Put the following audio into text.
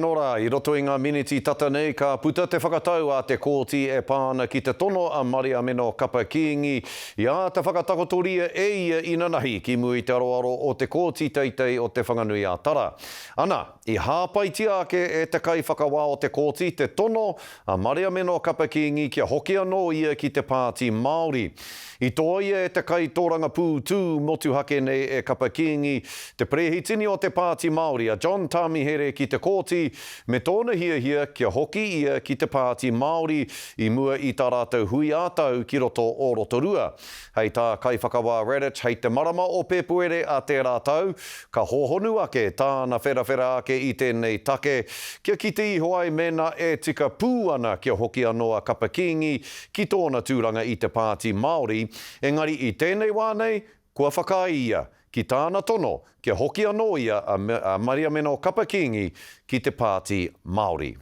Nō rā, i roto i ngā miniti tata nei ka puta te whakatau a te kōti e pā ana ki te tono a Mariameno Kapa Kīngi i āta whakatakotoria e ia inanahi ki mua i te aroaro o te Kōti Teitei o Te Whanganui-a-Tara. Ana, i hāpaitia ake e te kaiwhakawā o te kōti te tono a Mariameno Kapa Kīngi kia hoki anō ia ki te Pāti Māori. I toa ia e te kaitōrangapū tū motuhake nei e Kapa Kīngi, te perehitini o te Pāti Māori a John Tāmihere ki te kōti me tōna hiahia kia hoki ia ki te Pāti Māori i mua i tā rātou hui ā-tau ki roto o Rotorua. Hei tā Kaiwhakawā Radich hei te marama o Pēpuere a tērā tau, ka hōhonu ake tāna wherawhera ake i tēnei take, kia kite iho ai mēnā e tika pū ana kia hoki anō a Kapa Kīngi ki tōna tūranga i te Pāti Māori, engari i tēnei wā nei, kua whakaae ia ki tāna tono kia hoki anō ia a Mariameno Kapa Kīngi ki te Pāti Māori.